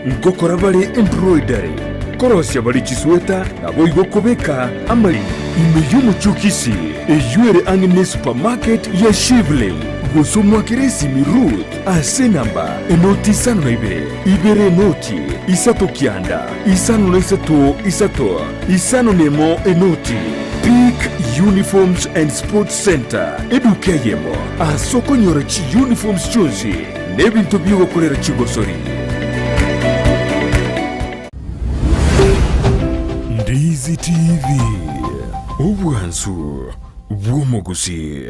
Ngokora bare embroidery, korosia bare chisweta, naboigo kobeka amari ime y'omochie o Kisii, eyio ere ang'e ne supermarket ya Shivling. Gose omoakere esimi Ruth ase enamba enoti isano na ibere, ibere enoti, isato kianda, 53 isato, isano nemo enoti. Peak Uniforms and Sports Centre, eduka eyemo ase okonyora chiuniforms chionsi na ebinto bi'ogokorera chigosori. Ndizi TV, obwansu bw'omogusii.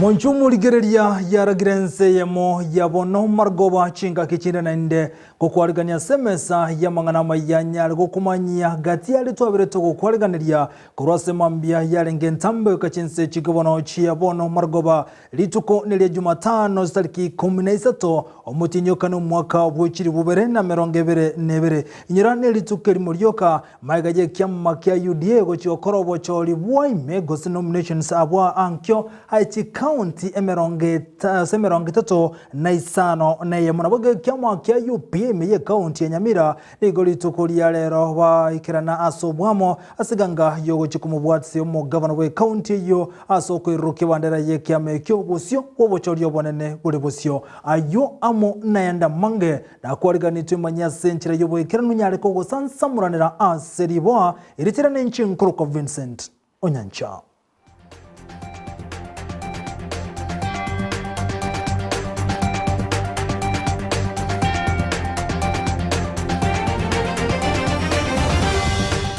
Monche omorigereria yaragire ense eyemo ya bono marogoba chingaki chinde naende gokwarigania ase emesa y'amang'ana amaya nyare gokomanyia gati aria twabire togokwariganeria korwa ase mambia yarenge entambe goika chinse chike bono chia bono marogoba Rituko neria Jumatano chitariki ikomi na isato, omotienyi o kane omwaka bwe chilifu bibere na emerongo ebere na ebere. Inyora nerituko erimo rioka, magega y'ekiama kia UDA gochia gokora obochori bwa ime gose nominations abwo ankio aye chikaunti emerongo ase emerongo etato na isano na eyemo. Nabo ekiama kia UPA ime y'ekaunti ya Nyamira nigo rituko ria rero baikerana ase obwamo ase eganga y'ogochia komobwatisia omogavana bw'ekaunti eyio Ase okoirurukia ebandera y'ekiama ekio bosio bw'obochori obonene bore bosio. Ayio amo nayande amange nakwariganetwe imanye ase enchera y'oboikeranu nyare kogosansamoranera ase riboa eri tera nenche nkorokwa Vincent Onyancha.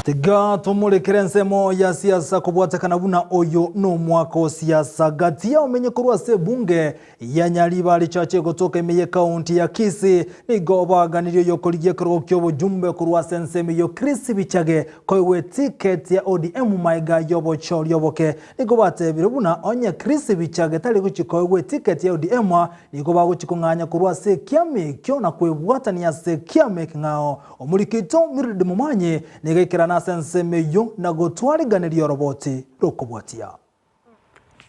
Tiga tomorekere ensemo ya siasa kobwatekana buna oyo nomwaka o siasa. Gati ya omenye korwa ase ebunge ya Nyaribari Church egotoka ime ye county ya Kisii nigo baganirie oyokorigia ekerogo kiobojumbe korwa ase ensemo eyio Chris Bichage koegwa eticket ya ODM maega yobochori oboke. Nigo batebire buna onye Chris Bichage tari gochia koegwa eticket ya ODM nigo bagochia kong'anya korwa ase ekiama ekio na kwebwatania ase ekiama ekeng'ao. Omoriki oito Mildred Momanyi nigo aikerana ase ensemo eyio na gotwariganeria oroboti rokobwatia.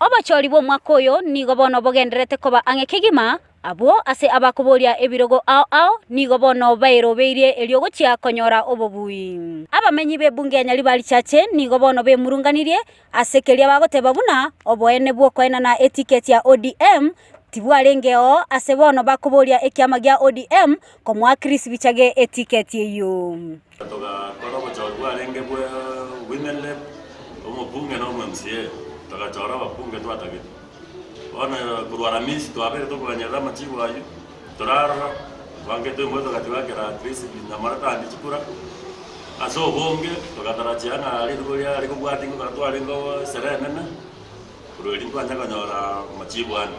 Obochori bw'omwaka oyo nigo bono bogendererete koba ang'e kegima, abwo ase abakoboria ebirogo ao ao nigo bono baerobeirie erio gochia konyora obobui. Abamenyi b'ebunge ya Nyaribari Chache nigo bono bemurunganirie ase keria bagoteba buna oboene bw'okoenana etiketi ya ODM tibwarengeo ase bono bakoboria ekiama gia ODM Komoa Chris Bichage etiketi eyio. Togakora obochori bwarenge bwa Women Rep, omobunge na omo MCA, togachora ababunge twatagete. Bono korwa Aramisi twabeire tokoganyerera amachibu ayio, torarora, twangete oimoe togachia Chris Nyamora tandi chikura, ase obonge togatarajia ng'a rituko riare kobwatia ngokora twarenge esere enene, korwa erio ntwanya konyora amachibu ande.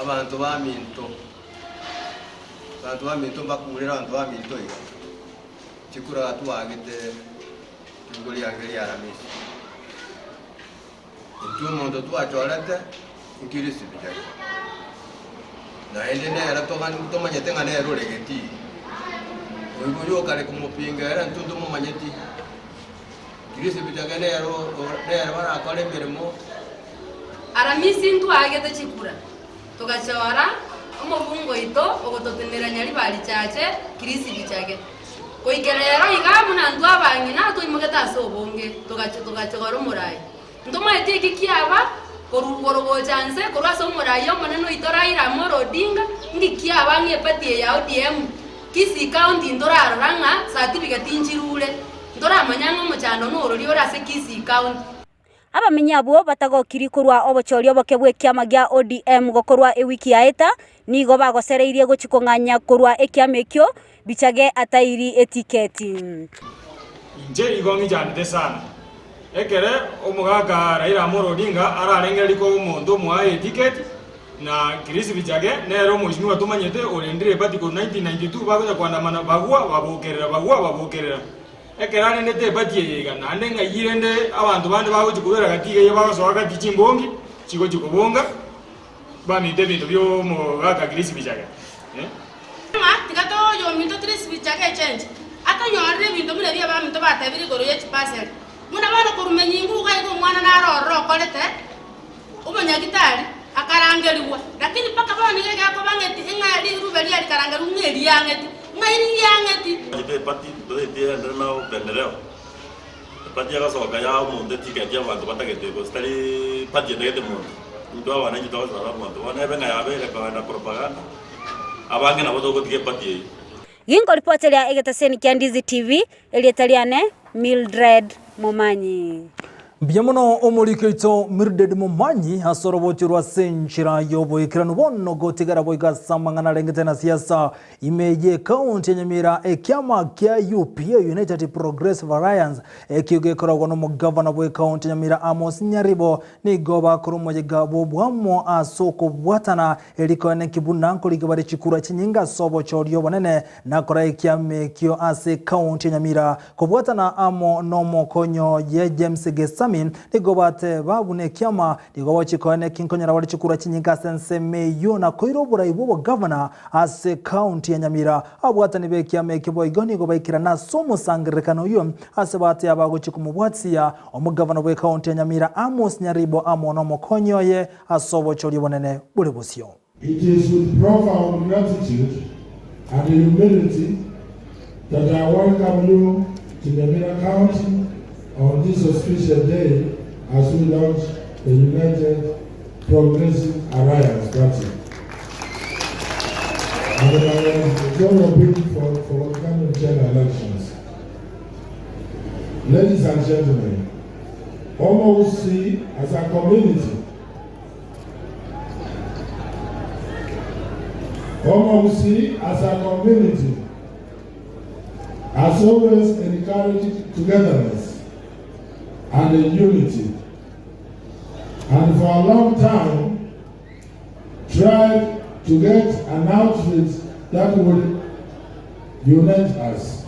Abanto baminto, abanto baminto mbakurere abanto baminto iga, chikura twagete rituko riange ria Aramisi. Intwe omonto twachorete nkirisi bichake, naende nere togani tomanyete ng'a nere ore getii, oyo oyio okare komopinga ere intwe ntomomanyeti. Kirisi bichake nere nere barakore emeremo. Aramisi ntwaagete chikura, togachora omobungo oito ogototenera Nyaribari Chache Chris Bichage. Goikera rero iga buna ntwe abang'ina twaimogete ase obonge togachora omorai. Ntomaeti eki kiaba korwa gocha nse korwa ase omorai omonene oito Raila Amolo Odinga, nki kiaba ng'a epati eye ya ODM. Kisii County ntorarora ng'a certificate nchirure, ntoramanya ng'a omochando norori ore ase Kisii County. Abamenyi abwo batagokiri korwa obochori oboke bw'ekiama gia ODM gokorwa ewiki yaeta, nigo bagosereirie gochia kong'anya korwa ekiama ekio bichage atairi etiketi. Inche igo ng'ichandete sana, ekere omogaka Raila Amolo Odinga ararengererie koba omonto omoaye etiketi, na Chris Bichage nere omweshimiwa tomanyete orendire eparty korwa 1992 bagocha koandamana bagwa babokerera bagwa babokerera. Ekero arendete eparty eye iga naende ng'ai rende abanto bande bagochia kobera gati iga iga bagosoa gati chimbongi chigochia kobonga baminte ebinto bi'omogaka Chris Bichage. Ng'a tiga toye ominto Chris Bichage echenche, atonyorere ebinto buna ebi abaminto batebire igoro ye chipaseri. Buna bono korwa menyingu iga iga omwana naro ororo okorete omonyagitari akarangerigwa, lakini mpaka bono iga iga akoba ng'eti ng'a rirube riaye rikarangerigwa ng'a eriang'eti, ng'ai riang'eti. Ebe epati totaeti eyendere na upendeleo, epati egosoka ya omonto etiketi abanto batagete gose tari party etagete monto, intwe abananchi togosara omonto bono ebe ng'a yabeire kogenda propaganda, abange nabo togotiga epati eyio. Ginkoripoteria egetaseni kia Ndizi TV, erieta riane Mildred Momanyi. Mbuya mono omoriki oito Mildred Momanyi ase oroboti orwo ase enchera y'oboikeranu bono gotigara boigo ase amang'ana arengete na siasa ime y'ekaunti ya Nyamira ekiama kia UPA United Progressive Alliance ekio gekoragwa nomogavana bw'ekaunti ya Nyamira Amos Nyaribo nigo bakora omoyega bw'oboamo ase okobwatana Erikoeneki buna nkorigia bare chikura chinyinge ase obochori obonene, na kora ekiama ekio ase ekaunti ya Nyamira. Kobwatana amo nomokonyi oye James Gesami nigo bateba buna ekiama nigo gochikoeneki nkonyora bare chikura chinyinge ase ensemo eyio na koira oborai bw'obogavana ase ekaunti ya Nyamira. Ababwatani b'ekiama ekio boigo nigo baikerana ase omosangererekano oyio ase bateba bagochia komobwatia omogavana bw'ekaunti ya Nyamira Amos Nyaribo amo nomokonyi oye ase obochori obonene bore bosio. It is with profound gratitude and humility that I welcome you to Nyamira County on this auspicious day as we launch the United Progressive Alliance Party. And I am bid for, for coming general elections. Ladies and gentlemen, Omogusii as a community Omogusii as a community has always encouraged togetherness and unity and for a long time tried to get an outfit that would unite us.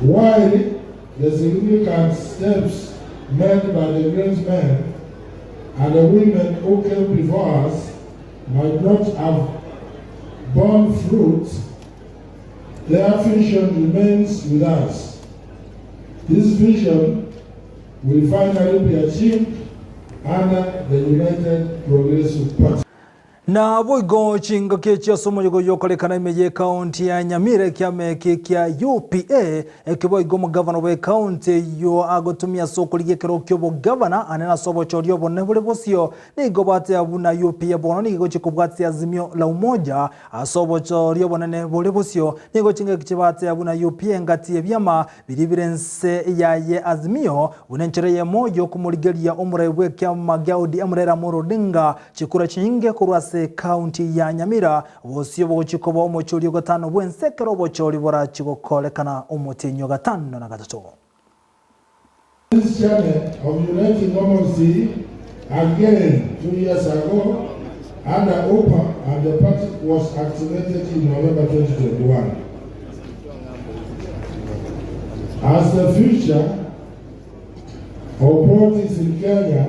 While the significant steps made by the great men and the women who came before us might not have borne fruit, their vision remains with us. This vision will finally be achieved under the United Progressive Party. Naboigo chingaki echi ase omoyega oyio okorekana ime y'ekaunti ya Nyamira ekiama eke kia UPA ekio boigo omogavana bw'ekaunti eyio agotumia ase okorigia ekerogo ki'obogavana ane nase obochori obonene bore bosio nigo batea buna UPA bono nigo egochia kobwatia Azimio la Umoja ase obochori obonene bore bosio nigo chingaki chibatea buna UPA engati y'ebiama Biria bire ense yaye Azimio, buna enchera eyemo y'okomorigeria omorai bw'ekiama gia ODM Raila Amolo Odinga chikura chinyinge korwa ase ekaunti ya Nyamira, bosio bogochia koba omochori ogatano bw'ense ekero obochori borachie gokorekana omotienyi ogatano na gatato. This journey of uniting Omogusii again 2 years ago under UPA and the party was activated in November 2021. As the future of politics in Kenya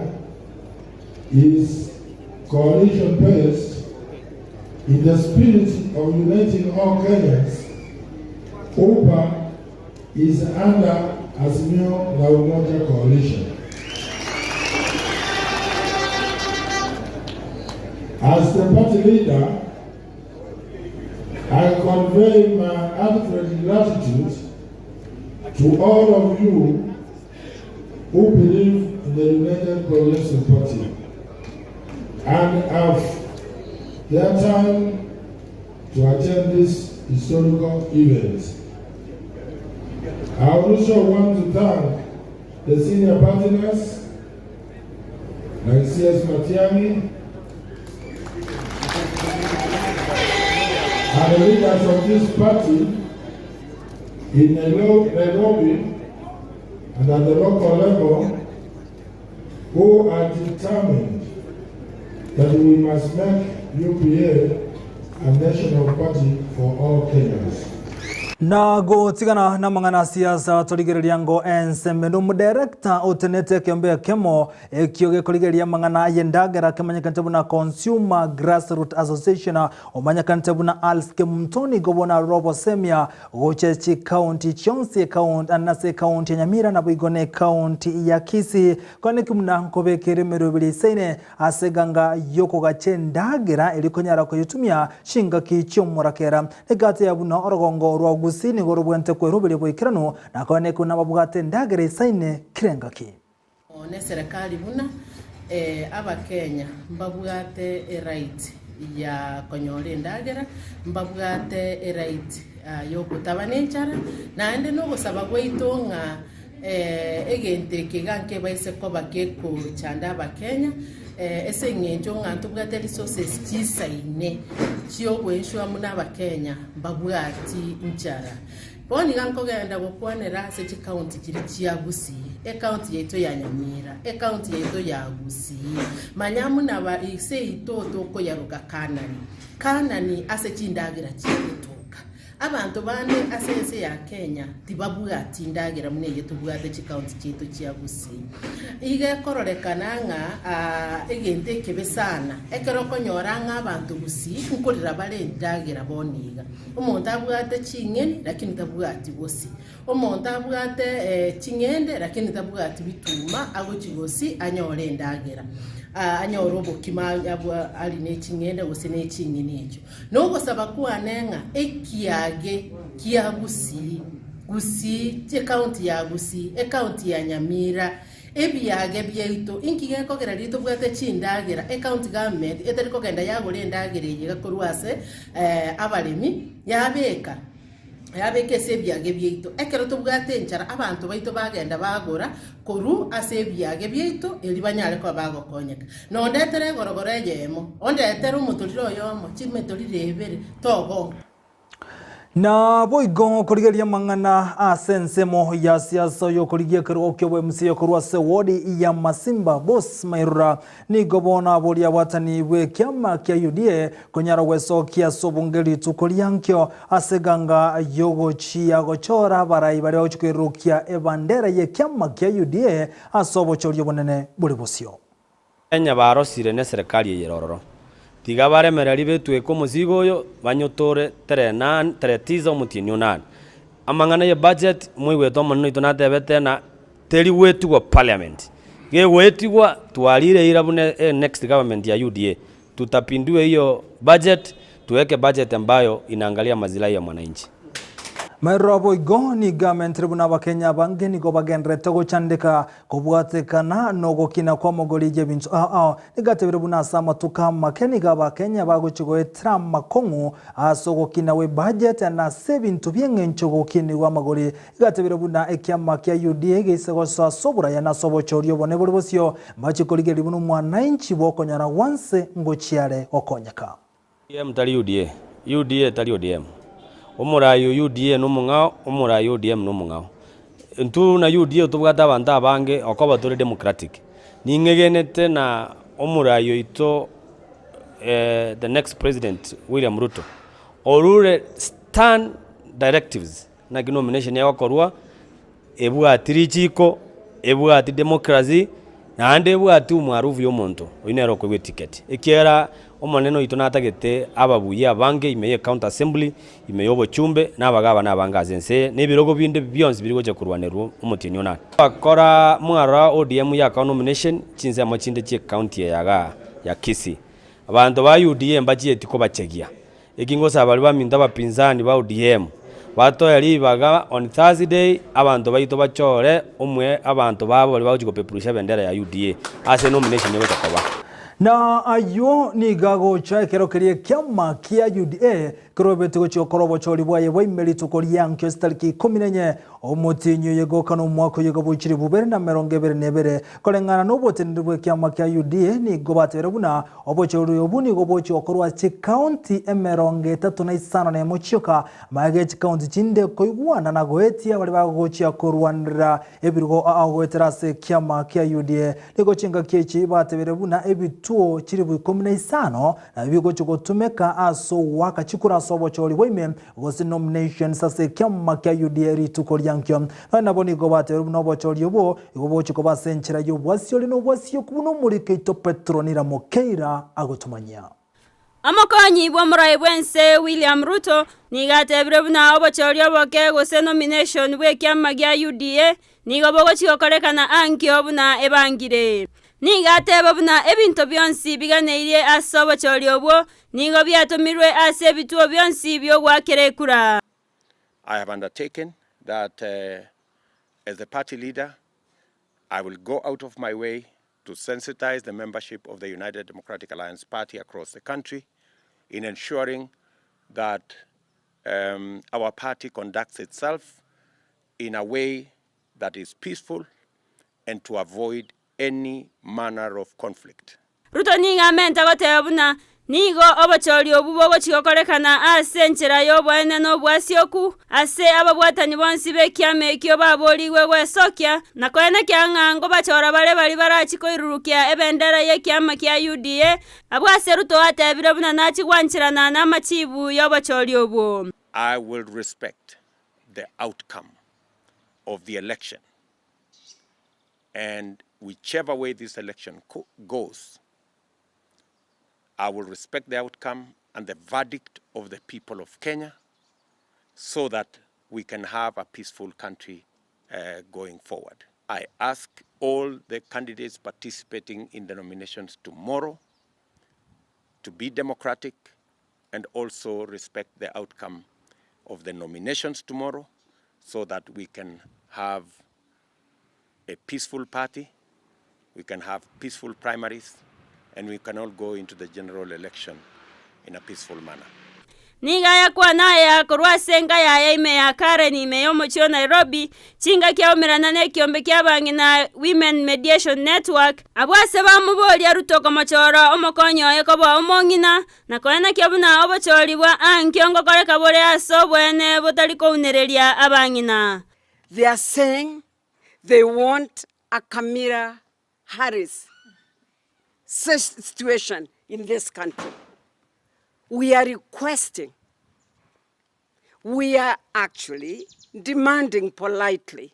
is coalition based, in the spirit of uniting all Kenyans, UPA is under Azimio La Umoja coalition. As the party leader, I convey my heartfelt gratitude to all of you who believe in the United Progressive Party and have their time. to attend this historical event. I also want to thank the senior partners like CS Matiang'i and the leaders of this party in Nairobi and at the local level who are determined that we must make UPA a national party for all Kenyans. Na gotigana namang'ana a siasa torigereria ngo enseme nomodirector otenete ekeombe ekemo ekio gekorigereria amang'ana ay'endagera kemanyekanete buna Consumer Grassroot Association omanyekanete buna Alice Kemunto nigo bono arure obosemia Gocha chikaunti chionsi ekaunti ase ekaunti ya Nyamira naboigo na ekaunti ya Kisii. Kwaneki buna nkobekere emeroberi eisaine ase eganga y'okogacha endagera erio konyara koyetumia chingaki chi'omorakera. Egati ya buna orogongo rwa Gusii nigo robwente kweroberia boikeranu na kwaneki buna babwate endagera eisaine kera engaki. Neserekari buna Abakenya mbabwate eright ya konyora endagera, mbabwate eright yogotaba nenchara, naende nogosaba gwaito ng'a egento eke iga nkebaise koba kegochanda Abakenya ase eng'encho ng'a ntobwate resources chisaine chiogoensure buna Abakenya mbabwati nchara. Bono iga nkogenda gokwanera ase chikaunti chiria chia Gusii, ekaunti yaito ya Nyamira, ekaunti yaito ya Gusii. Manya buna ba seito tokoyaroka Kanani, Kanani ase chindagera chigotoka. Abanto bande ase ense ya Kenya tibabwati ndagera buna eye tobwate chikaunti chiaito chia Gusii. Iga ekororekana ng'a egento ekebe sana ekero okonyora ng'a abanto Gusii nkorera bare endagera bono iga. Omonto abwate ching'eni lakini tabwati bosi, omonto abwate ching'ende lakini tabwati bituma agochi gosi anyore endagera, anyore obokima arie ne ching'ende gose ne ching'eni echio. Na ogosaba kwane ng'a ekiage kia Gusii, Gusii, ecounty ya Gusii, ecounty ya Nyamira, Ebiage biaito, inki gekogera riria tobwate chindagera, ecounty government etari kogenda yagora endagera eye iga korwa ase abaremi, yabeka yabeka ase ebiage biaito. Ekero tobwate enchara abanto baito bagenda bagora korwa ase ebiage biaito erio banyare koba bagokonyeka. Nondetere egorogoro eyemo, ondetere omotoriro oyomo, chimetoriro ebere, togonka. Naboigo korigereria amang'ana ase ensemo ya siasa oyokorigia ekerogo ki'oboMCA korwa ase ward ya Masimba Boss Mairura nigo bono aboria abwatani bw'ekiama kia UDA konyara gwesokia ase obonge rituko ria nkio ase eganga yogochia gochora abarai baria bagochia koirurukia ebandera y'ekiama kia UDA ase obochori obonene bore bosio. Kenya barosire neserekari eye ororo. Tiga baremererie betweke omosigo oyo banyotore tarehe nane tarehe tisa omotienyi onane. Amang'ana ye budget moigwete omonene oito natebete ng'a teri goetigwa parliament. Gegoetigwa twarire eira buna e next government ya UDA tutapindue hiyo budget tuweke budget ambayo inaangalia masilahi ya mwananchi. Maerero boigo nigo amentire buna Abakenya abange nigo bagendererete gochandeka Kobwatekana nogokina kw'amogori y'ebinto ao ao, nigo atebire buna ase amatuko amake nigo Abakenya bagochia goetera amakong'u ase ogokina gwe budget na ase ebinto bi'eng'encho gokinigwa amagori. Igo atebire buna ekiama kia UDA geise gosoa ase oboraya na ase obochori obone bore bosio, mbache korigereria buna omwananchi bw'okonyora gwanse ngochia are gokonyeka. ODM tari UDA, UDA tari ODM. Omorai o UDA nomong'ao, omorai o ODM nomong'ao. Intwe buna UDA tobwate abanto abange okoba tore democratic. Ning'egenete na omorai oito the next president William Ruto, orure stern directives naki nomination egokorwa. Ebwati richiko, ebwati democracy, naende ebwati omwarufu y'omonto, oyio nere okoigwa eticket. Ekiagera Omonene oito natagete ababuya abange ime ye county assembly, ime y'obochumbe, na abagabana abange ase ense eye, na ebirogo binde bionsi biri gocha korwanerwa omotienyi onane. Bakora mwarora ODM yakawa nomination chinsemo chinde chie county eye igaa ya Kisii. Abanto ba UDA mbachieti kobachegia. Eki ngosaba baria baminto abapinzani ba ODM, batoe ribaga on Thursday abanto baito bachore omwe abanto babo baria bagochia gopeperusha ebendera ya UDA ase nomination egocha koba. Na ayio nigo agocha ekero keria ekiama kia UDA kerobeti gochia gokora obochori bwaye bwa ime rituko ria nkio chitariki ikomi na inye omotienyi oye goka na omwaka oye goboichire bubere na emerongo ebere na ebere. Koreng'ana noboteneneri bw'ekiama kia UDA nigo batebire buna obochori obwo nigo bochia gokorwa chikaunti emerongo etato na isano na emo chioka magega echikaunti chinde koigwana na goetia baria bagochia korwanerera Ebirugo ao goetera ase ekiama kia UDA nigo chingaki echi batebire buna ebituo chilifu ikomi na isano nabio bigochia gotumeka ase ogoaka chikura ase obochori bwa ime gose nominations ase ekiama kia UDA rituko ria nkio. Nonya nabo nigo batebire buna obochori obo igo bogochia koba ase enchera y'obwasiori na obwasioku buna omoriki oito Petronila Mokeira agotomanyia. Omokonyi bw'omorai bw'ense William Ruto nigo atebire buna obochori oboke gose nomination bw'ekiama gia UDA nigo bogochia gokorekana ankio buna ebangire. Nigo ateba buna ebinto bionsi biganeirie ase obochori obwo nigo biatomirwe ase ebituo bionsi bi'ogoakera ekura. I have undertaken that as the party leader I will go out of my way to sensitize the membership of the United Democratic Alliance Party across the country in ensuring that um, our party conducts itself in a way that is peaceful and to avoid any manner of conflict. Ruto nigo amente goteba buna nigo obochori obwo bogochia gokorekana ase enchera y'oboene na obwasioku, ase ababwatani bonsi b'ekiama ekio baboorigwe gwesokia, na koenekia ng'a nkobachora bare baria barachie koirurukia ebendera y'ekiama kia UDA, abwo ase Ruto atebire buna nachie gwancherana namachibu y'obochori obwo. I will respect the outcome of the election and whichever way this election goes, I will respect the outcome and the verdict of the people of Kenya so that we can have a peaceful country uh, going forward. I ask all the candidates participating in the nominations tomorrow to be democratic and also respect the outcome of the nominations tomorrow so that we can have a peaceful party, we can have peaceful primaries, and we can all go into the general election in a peaceful manner. Nigo ayakwana aya korwa ase enka yaye ime ya Karen ime y'omochie o Nairobi, chingaki aumerana nekiombe ki'abang'ina Women Mediation Network, abwo ase bamoboria Ruto komochora omokonyi oye koba omong'ina, na koenekia buna obochori bwa ankio ngokoreka bore ase oboene botari kounereria abang'ina. They are saying they want a Kamira Harris situation in this country. We are requesting, we are actually demanding politely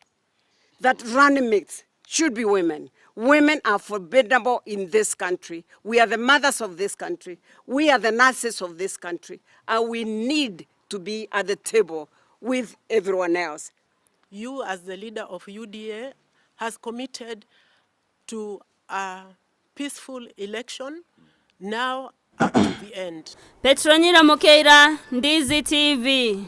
that running mates should be women. Women are formidable in this country. We are the mothers of this country. We are the nurses of this country. And we need to be at the table with everyone else. You as the leader of UDA has committed to a peaceful election now up to the end. Petronila Mokeira, Ndizi TV.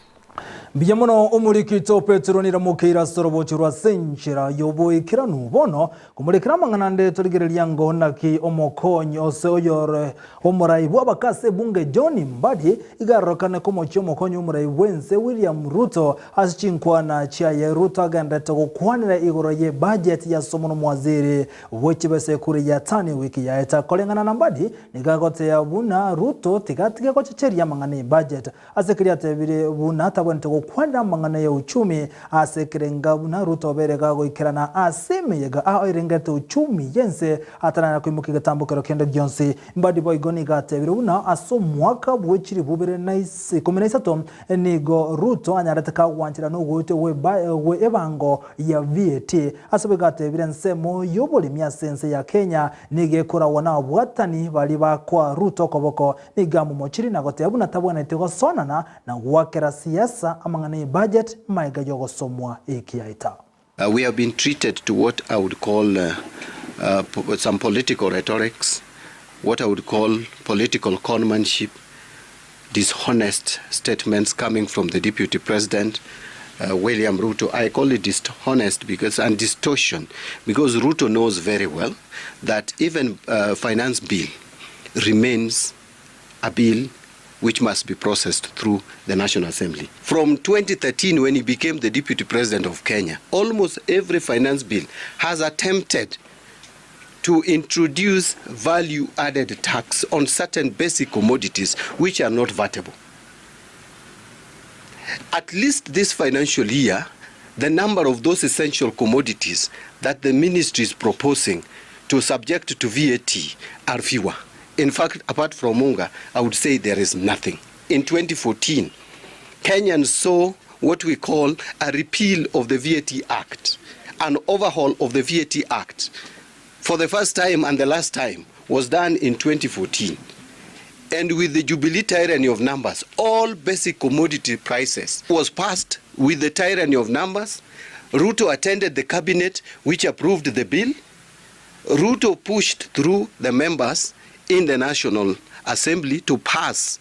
Mbuya mono omoriki oito Petronila Mokeira ase orobocho rwa ase enchera y'oboikeranu. Bono komorekera amang'ana ande torigereria ngo naki omokonyi ose oyore omorai bw'abaka ase ebunge John Mbadi iga arorokane komochia omokonyi omorai bw'ense William Ruto ase chinkwana chiaye Ruto agenderete gokwanera igoro ye budget ya somo nomowaziri bwe chibesa ekure ya tani ewiki yaeta. Koreng'ana na Mbadi nigo agoteya buna Ruto tigatige gochecheria amang'ana ebudget Ase keria atebire buna tabwenerete gokwanera amang'ana ya uchumi ase ekerenga buna Ruto obeire gagoikerana ase emeyega ao erengerete uchumi y'ense ataranyara koimokia egetambokero kende gionsi. Mbadi boigo nigo atebire buna ase omwaka bwe chilifu ibere na ikomi na isato nigo Ruto anyarete kagwanchera nogoetwa gwe ebango ya VAT. Ase boigo atebire ensemo y'oboremi ase ense ya Kenya nigo ekoragwa nababwatani baria bakoa Ruto okoboko Nigo amomochirie na goteba buna tabwenereti gosonana na goakera siasa amang'ana ye budget maega y'ogosomwa ekiaeta. We have been treated to what I would call some political rhetorics, what I would call political conmanship, dishonest statements coming from the Deputy President, William Ruto. I call it dishonest because and distortion because Ruto knows very well that even finance bill remains a bill which must be processed through the National Assembly. From 2013, when he became the Deputy President of Kenya, almost every finance bill has attempted to introduce value added tax on certain basic commodities which are not vatable. At least this financial year, the number of those essential commodities that the ministry is proposing to subject to VAT are fewer. In fact, apart from unga, I would say there is nothing. In 2014, Kenyans saw what we call a repeal of the VAT Act, an overhaul of the VAT Act. For the first time and the last time was done in 2014. And with the Jubilee tyranny of numbers, all basic commodity prices was passed with the tyranny of numbers. Ruto attended the cabinet which approved the bill. Ruto pushed through the members in the National Assembly to pass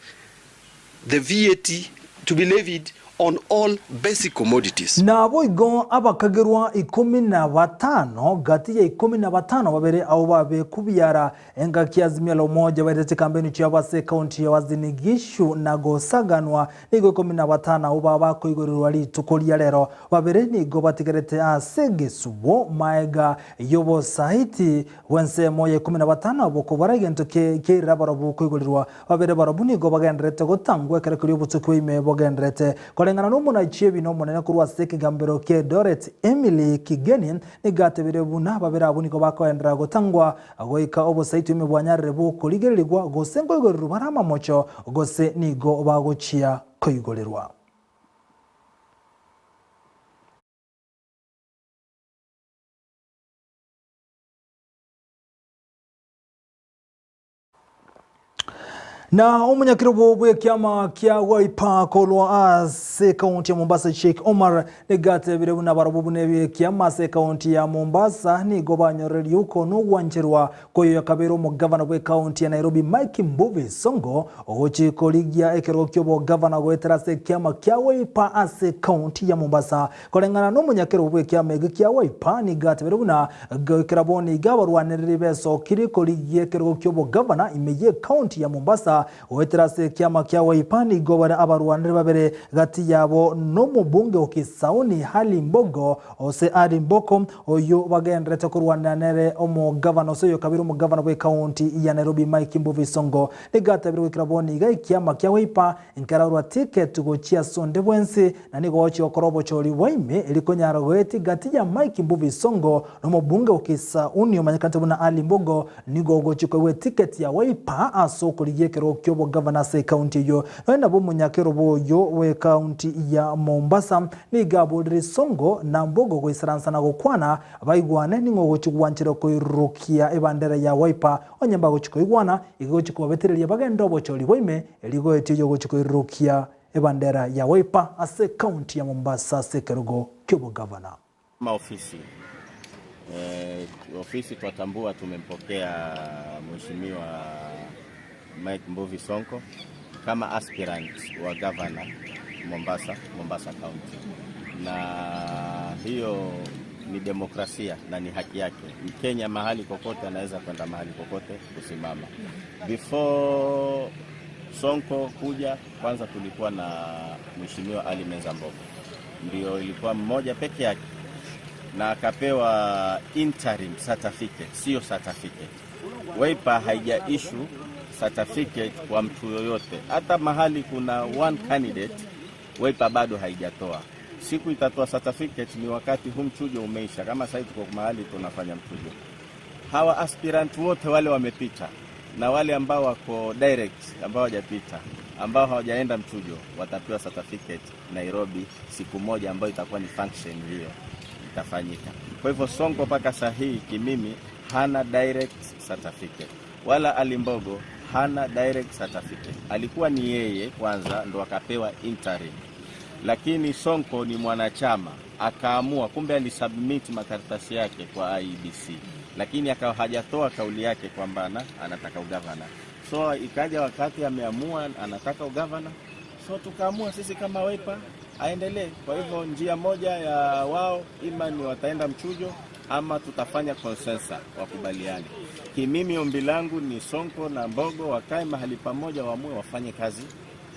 the VAT to be levied on all basic commodities. Naboigo abakagerwa ikomi na batano gati ya ikomi na batano babere abwo babe kubiara engaki Azimio la Umoja baetete chikambeni chiabo ase ekaunti ya Uasin Gishu na gosaganwa nigo ikomi na batano abwo baba bakoigorerwa rituko ria rero babere nigo batigerete ase egesubo maega y'obosaiti bw'ensemo ya ikomi na batano abwo kobara egento keirire barobwo koigorerwa Babere barabwo nigo bagendererete gotangwa ekero keria obotuko ime bogendererete. Koreng'ana nomonaichi ebina omonene korwa ase ekegambero kia Eldoret, Emily Kigeni, nigo atebire buna babere abwo nigo bakoenderera gotangwa goika obosaitwe ime bwanyarire bokorigererigwa gose nkoigorerwa bare amamocho gose nigo bagochia koigorerwa. Na omonyakerogo bw'ekiama kia Wiper korwa ase ekaunti ya Mombasa Sheikh Omar nigo atebire buna barabwo buna ekiama ase ekaunti ya Mombasa nigo banyorire riuko nogwancherwa koyoyo akabeire omogavana bw'ekaunti ya Nairobi Mike Mbuvi Sonko ogochi korigia ekerogo ki'obogavana goetera ase ekiama kia Wiper ase ekaunti ya Mombasa. Koreng'ana nomonyakerogo bw'ekiama eke kia Wiper nigo atebire buna Goikera bono iga abarwanereri besokire korigia ekerogo ki'obogavana ime y'ecounty ya Mombasa goetera ase ekiama kia Wiper nigo bare abarwanereri babere gati yabo nomobunge o Kisauni Ali Mbogo ose Ali Mboko oyio bagendererete korwanera nere omogavana ose oyokabere omogavana bw'ecounty ya Nairobi Mike Mbuvi Sonko. Nigo atabire goikera bono iga ekiama kia Wiper Nkerarua ticket gochia ase onde bwensi, na nigo gochia gokora obochori bwa ime erio konyara goetia gati ya Mike Mbuvi Sonko na omobunge o Kisauni omanyekanete buna Ali Mbogo nigo ogochia koegwa eticket ya Wiper ase okorigia ekerogo ki'obogavana ase ecounty eyio. Nonya nabo omonyakerobo oyio bw'ecounty ya Mombasa nigo aborire Sonko na Mbogo goisaransa na gokwana baigwane ning'o ogochia gwanchera koirurukia ebandera ya Wiper onye mbagochia koigwana igo egochia kobabetereria bagende obochori bwa ime Erio goetia oyio ogochia koirurukia ebandera ya Wiper ase ekaunti ya Mombasa ase ekerogo ki'obogavana. Kama ofisi eh, ofisi twatambua tumempokea Mheshimiwa Mike Mbuvi Sonko kama aspirant wa governor Mombasa, Mombasa County, na hiyo ni demokrasia na ni haki yake. Mkenya mahali kokote anaweza kwenda mahali kokote kusimama. Before Sonko kuja, kwanza tulikuwa na Mheshimiwa Ali Menza Mbogo, ndio ilikuwa mmoja peke yake na akapewa interim certificate, sio certificate. Wiper haija issue certificate kwa mtu yoyote, hata mahali kuna one candidate, Wiper bado haijatoa. Siku itatoa certificate ni wakati huu mchujo umeisha. Kama sasa tuko mahali tunafanya mchujo, hawa aspirant wote wale wamepita na wale ambao wako direct ambao hawajapita ambao hawajaenda mchujo watapewa certificate Nairobi siku moja ambayo itakuwa ni function hiyo itafanyika. Kwa hivyo Sonko mpaka saa hii kimimi hana direct certificate, wala Ali Mbogo hana direct certificate. Alikuwa ni yeye kwanza ndo akapewa interim, lakini Sonko ni mwanachama akaamua, kumbe alisubmit makaratasi yake kwa IEBC, lakini akawa hajatoa kauli yake kwamba anataka ugavana. So ikaja wakati ameamua anataka ugavana, so tukaamua sisi kama Wiper aendelee. Kwa hivyo njia moja ya wao ima ni wataenda mchujo ama tutafanya consensus wakubaliane. Kimimi ombi langu ni Sonko na Mbogo wakae mahali pamoja, waamue wafanye kazi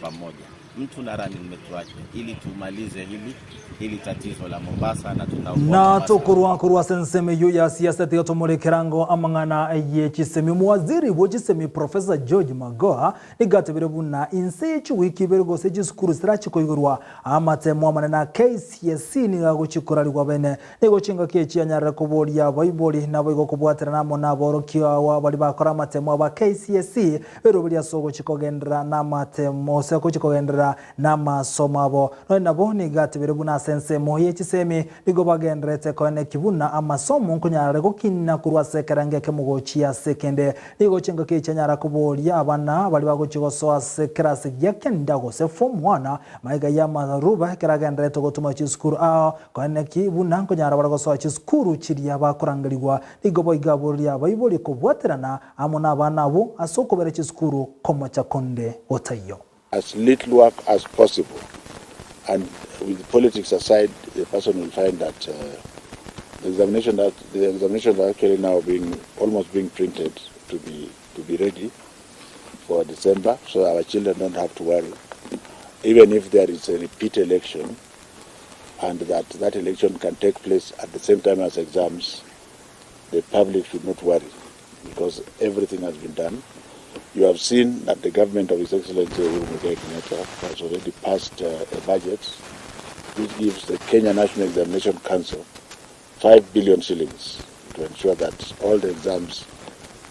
pamoja, mtu na running mate wake, ili tumalize hili hili tatizo la Mombasa na tutaokoa Na Mombasa. tokorwa korwa ase ensemo eyio ya siasa tiga tomorekera ango amang'ana ye chisemi. Omowaziri bwe chisemi Professor George Magoha nigo atebire buna inse ye chiwiki ibere gose chisukuru zitarachi koigorwa amatemo amanene a KCSE nigo agochi korarigwa bene. Nigo chingaki echi anyarire koboria abaibori naboigo kobwaterana amo naborokia baria bakora amatemo aba KCSE beroberie ase ogochi kogenderera namatemo ase ogochi kogenderera namasomo abo. Nonya nabo nigo atebire buna ase ensemo ye chisemi nigo bagendererete koeneki buna amasomo nkonyarare gokina korwa ase ekerengo ekemo gochia ase ekende. Nigo chingaki echi anyara koboria abana baria bagochia gosoa ase ekerasi gia kenda gose form one magega y'amaruba ekero agendererete gotuma chisukuru ao koeneki buna nkonyara bare gosoa chisukuru chiria bakorangerigwa. Nigo boigo aboria abaibori kobwaterana amo nabana abwo ase okobera chisukuru komocha konde gotaiyo. As little work as possible and with politics aside the person will find that uh, the examination that the examinations are actually now being almost being printed to be to be ready for December so our children don't have to worry even if there is a repeat election and that that election can take place at the same time as exams the public should not worry because everything has been done. You have seen that the government of His Excellency Uhuru Muigai Kenyatta has already passed uh, a budget which gives the Kenya National Examination Council 5 billion shillings to ensure that all the exams,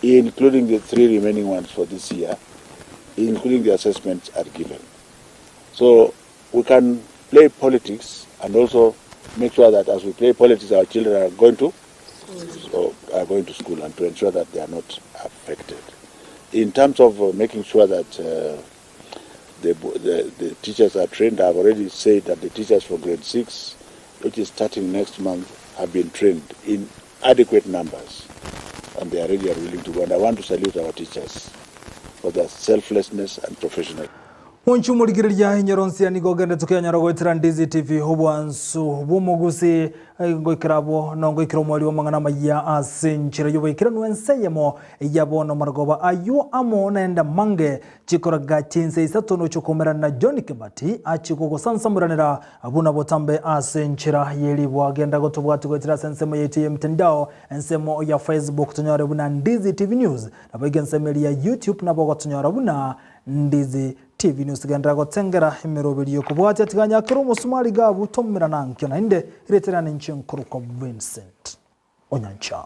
including the three remaining ones for this year, including the assessments, are given. So we can play politics and also make sure that as we play politics, our children are going to so are going to school and to ensure that they are not affected. In terms of uh, making sure that uh, the, the, the teachers are trained, I've already said that the teachers for grade 6, which is starting next month, have been trained in adequate numbers and they are ready and willing to go. And I want to salute our teachers for their selflessness and professionalism. Monchie omorigereria enyoro nsia nigo ogende tokenyora goetera Ndizi TV obwansu bw'omogusi ngoikera abwo nongoikera omweri w'amang'ana amayia ase enchera y'oboikeranu ense eyemo ya bono marogoba aywo amo naende amange chikoraga chinsa isato nochia koumerana na John Kibati achie gogosansamoranera buna botambe ase enchera yeribwa genda gotobwati goetera ase ensemo yaito y'emitandao ensemo ya Facebook tonyore buna Ndizi TV News naboigo ensemo eria ya YouTube nabo ogotonyora buna Ndizi TV News genderera gotengera emeroberio y'okobwatia tiga nyakere omosumari gabu tomerana ankio naende rieta riane inche nkorokwa Vincent Onyancha.